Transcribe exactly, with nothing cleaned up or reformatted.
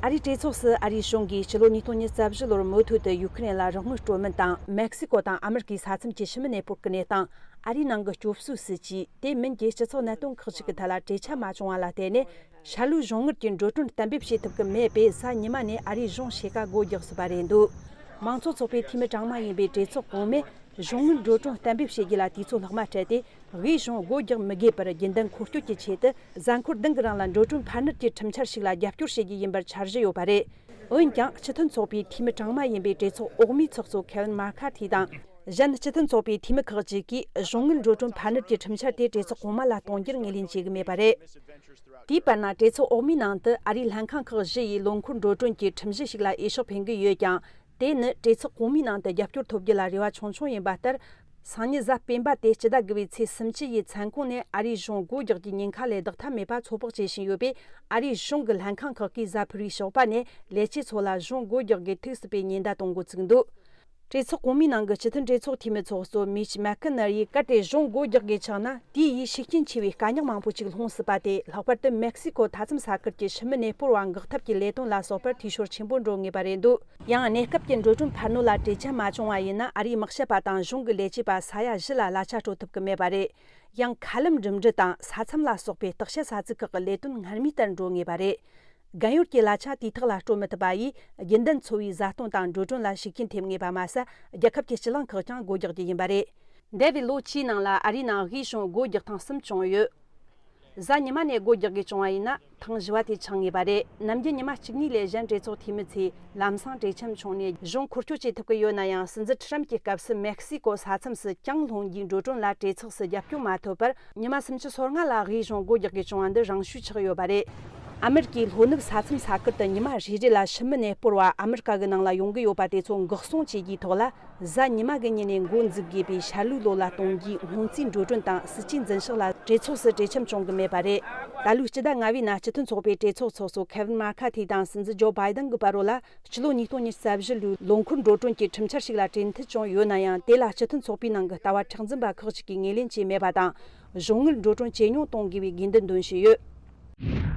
ཨ་རིའི་གྲོས་ཚོགས་སུ་ཨ་རིའི་གཞུང་གིས་ཕྱི་ལོ་ཉིས་སྟོང་ཉི་ཤུ་རྩ་བཞི་ལོར་མུ་མཐུད་དུ་ཡུ་ཁུ་རེན་ལ་རོགས་དངུལ་སྤྲོད་མིན་དང་། མེག་སི་ཀོ་དང་ཨ་མི་རི་ཀའི་ས་མཚམས་ཀྱི་ཕྱི་མི་གནས་སྤོར་གྱི་གནས་སྟངས། ཨ་རིའི་ནང་གི་སྐྱོབ་གསོའི་སྲིད་ཇུས། དེ་མིན་གྱི་སྤྱི་ཚོགས་གནད་དོན་ཁག་ཅིག་གི་ཐད་ལ་གྲོས་ཆོད་མ་བྱུང་བ་ལ་བརྟེན་ནས། ཞྭ་ལུའི་གཞུང་དངུལ་གྱི་འགྲོ་གྲོན་གཏན་འབེབས་བྱེད་ཐུབ་ཀྱི་མེད་པས། གཟའ་ཉི་མ་ནས་ཨ་རིའི་གཞུང་ཕྱེད་ཀ་སྒོ་རྒྱག་སྲིད་པ་རེད་འདུག། མང་གཙོ་ཚོགས་པའི་འཐུས་མི་གྲངས་མང་ཡིན་པའི་གྲོས་ཚོགས་གོང་མས་གཞུང་དངུལ་འགྲོ་གྲོན་གཏན་འབེབས་བྱེད་རྒྱུ་ལ་དུས་ཚོད་ལྷག་མ་སྤྲད་དེ། དབུས་གཞུང་སྒོ་རྒྱག་མི་དགོས་པར་རྒྱུན་ལྡན་འཁོར་སྐྱོད་ཀྱི་ཆེད་དུ། གཟའ་འཁོར་བདུན་གྱི་རིང་ལ་འགྲོ་གྲོན་འཕར་སྣོན་གྱི་ཁྲིམས་འཆར་ཞིག་ལ་རྒྱབ་སྐྱོར་བྱེད་རྒྱུ་ཡིན་པར་འཆར་གཞི་ཡོད་པ་རེད། འོན་ཀྱང་། སྤྱི་མཐུན་ཚོགས་པའི་འཐུས་མི་གྲངས་མང་ཡིན་པའི་གྲོས་ཚོགས་འོག་མའི་ཚོགས་གཙོ་Kevin McCarthy དང་། གཞན་སྤྱི་མཐུན་ཚོགས་པའི་འཐུས་མི་ཁག་ཅིག་གིས་གཞུང་དངུལ་འགྲོ་གྲོན་འཕར་སྣོན་གྱི་ཁྲིམས་འཆར་དེ་གྲོས་ཚོགས་གོང་མ་ལ་གཏོང་རྒྱུར་ངོས་ལེན་བྱེད་ཀྱི་མེད་པ་རེད། དེའི་བར་ན། གྲོས་ཚོགས་འོག་མའི་ནང་དུ་ཨ་རིའི་ལྷན་ཁང་ཁག་བཞི་ཡིས་ལོ་འཁོར་འགྲོ་གྲོན་གྱི་ཁྲིམས་གཞི་ཞིག་ལ་འོས་ཤོག་འཕེན་གྱི་ཡོད་ཀྱང་། དེ་ནི་གྲོས་ཚོགས་གོང་མའི་ནང་དུ་རྒྱབ་སྐྱོར་ཐོབ་རྒྱུ་ལ་རེ་བ་ཆུང་ཆུང་ཡིན་པ་ལྟར། སང་ཉིན་གཟའ་སྤེན་པ་སྟེ་སྤྱི་ཟླ་དགུ་པའི་ཚེས་སུམ་ཅུ་ཡི་མཚན་གུང་ནས་ཨ་རིའི་གཞུང་སྒོ་རྒྱག་རྒྱུའི་ཉེན་ཁ་ལས་ལྡོག་ཐབས་མེད་པ་ཚོད་དཔག་བྱེད་བཞིན་ཡོད་པས། ཨ་རིའི་གཞུང་གི་ལྷན་ཁང་ཁག་གིས་གཟའ་ཕུར་བུའི་ཞོགས་པ་ནས་ལས་བྱེད་ཚོ་ལ་གཞུང་སྒོ་རྒྱག་དགོས་ཐུག་སྲིད་པའི་ཉེན་བརྡ་གཏོང་འགོ་བཙུགས་འདུག། གྲོས་ཚོགས་གོང་མའི་ནང་གི་སྤྱི་མཐུན་གྲོས་ཚོགས་འཐུས་མི་ཚོགས་གཙོ་Mitch McConnell ཡིས། གལ་ཏེ་གཞུང་སྒོ་རྒྱག་དགོས་ཆགས་ན། དེ་ཡིས་ཤུགས་རྐྱེན་ཆེ་བའི་དཀའ་རྙོག་མང་པོ་ཞིག་སློང་སྲིད་པ་སྟེ། ལྷག་པར་དུ་མེག་སི་ཀོ་མཐའ་མཚམས་ས་ཁུལ་གྱི་ཕྱི་མི་གནས་སྤོར་བ་འགག་ཐབས་ཀྱི་ལས་དོན་ལ་སོགས་པར་འཐུས་ཤོར་ཆེན་པོ་འགྲོ་ངེས་པ་རེད་འདུག། ཡང་། གནས་སྐབས་ཀྱི་འགྲོ་གྲོན་འཕར་སྣོན་ལ་གྲོས་ཆོད་མ་བྱུང་བ་ཡིན་ན། ཨ་རིའི་དམག་ཞབས་པ་དང་གཞུང་གི་ལས་བྱེད་པ་ས་ཡ་བཞི་ལ་གླ་ཆ་སྤྲོད་ཐུབ་ཀྱི་མེད་པ་རེད། ཡང་། མཁའ་ལམ་འགྲིམ་འགྲུལ་དང་ས་མཚམས་ལ་སོགས་པའི་བརྟག་དཔྱད་ས་ཚིགས་ཁག་གི་ལས་དོན་སྔར་མུས་ལྟར་འགྲོ་ངེས་པ་རེད། རྒན་ཡོལ་གྱི་གླ་ཆ་དུས་ཐོག་ལ་སྤྲོད་མི་ཐུབ་པ་ཡིས། རྒྱུན་ལྡན་འཚོ་བའི་བཟའ་བཏུང་དང་འགྲོ་གྲོན་ལ་ཤུགས་རྐྱེན་ཐེབས་ངེས་པ་མ་ཟད། རྒྱལ་ཁབ་ཀྱི་སྤྱི་གླིང་ཁག་ཀྱང་སྒོ་རྒྱག་རྒྱུ་ཡིན་པ་རེད། འདས་པའི་ལོ་བཅུའི་ནང་ལ་ཨ་རིའི་ནང་དབུས་གཞུང་སྒོ་རྒྱག་ཐེངས་གསུམ་བྱུང་ཡོད། གཟའ་ཉི་མ་ནས་སྒོ་རྒྱག་དགོས་བྱུང་བ་ཡིན་ན། ཐེངས་བཞི་བ་དེ་ཆགས་ངེས་པ་རེད། ནམ་རྒྱུན་ཉི་མ་གཅིག་གཉིས་ལས་གཞན་གྲོས་ཚོགས་འཐུས་མི་ཚོས་ལམ་སང་གྲོས་འཆམ་བྱུང་ནས་གཞུང་འཁོར་སྐྱོད་བྱེད་ཐུབ་ཀྱི་ཡོད་ན་ཡང་། སྲིད་འཛིན་ཁྲམ་གྱི་སྐབས་སུ་མེག་སི་ཀོ་ས་མཚམས་སུ་གྱང་སློང་རྒྱུའི་འགྲོ་གྲོན་ལ་གྲོས་ཚོགས་སུ་རྒྱབ་སྐྱོར་མ་ཐོབ་པར། ཉི་མ་སུམ་ཅུ་སོ་ལྔ་ལ་དབུས་གཞུང་སྒོ་རྒྱག་དགོས་བྱུང་བ་འདི་རང་ཤུགས་ཆགས་ཡོད་པ་རེད། ཨ་མི་རི་ཀའི་ལྷོ་ནུབ་ས་མཚམས་ས་ཁུལ་དུ་ཉི་མ་རེ་རེ་ལ་ཕྱི་མི་གནས་སྤོར་བ་ཨ་མི་རི་ཀ་གི་ནང་ལ་ཡོང་གི་ཡོད་པ་དེ་ཚོ་འགོག་སྲུང་བྱེད་རྒྱུའི་ཐོག་ལ། གཟའ་ཉི་མ་གི་ཉིན་ནས་འགོ་འཛུགས་དགོས་པའི་ཞྭ་ལུའི་ལོ་ལ་གཏོང་རྒྱུའི་སྔོན་རྩིས་འགྲོ་གྲོན་དང་སྲིད་ཇུས་འཛིན་ཕྱོགས་ལ་གྲོས་ཚོགས་སུ་གྲོས་འཆམ་བྱུང་གི་མེད་པ་རེད། ད་ལོའི་སྤྱི་ཟླ་ལྔ་པའི་ནང་སྤྱི་མཐུན་ཚོགས་པའི་གྲོས་ཚོགས་ཚོགས་གཙོ་Kevin McCarthy དང་སྲིད་འཛིན་Joe Biden གྱི་བར་རོ་ལ། སྤྱི་ལོ་ཉིས་སྟོང་ཉི་ཤུ་རྩ་བཞི་ལོའི་ལོ་འཁོར་འགྲོ་གྲོན་གྱི་ཁྲིམས་འཆར་ཞིག་ལ་གྲོས་མཐུད་བྱུང་ཡོད་ན་ཡང་། དེ་ལ་སྤྱི་མཐུན་ཚོགས་པའི་ནང་གི་ལྟ་བ་མཁྲེགས་འཛིན་པ་ཁག་ཅིག་གིས་ངོས་ལེན་བྱས་མེད་པ་དང་། གཞུང་དངུལ་འགྲོ་གྲོན་ཇེ་ཉུང་གཏོང་དགོས་པའི་དགོས་འདུན་འདོན་བཞིན་ཡོད།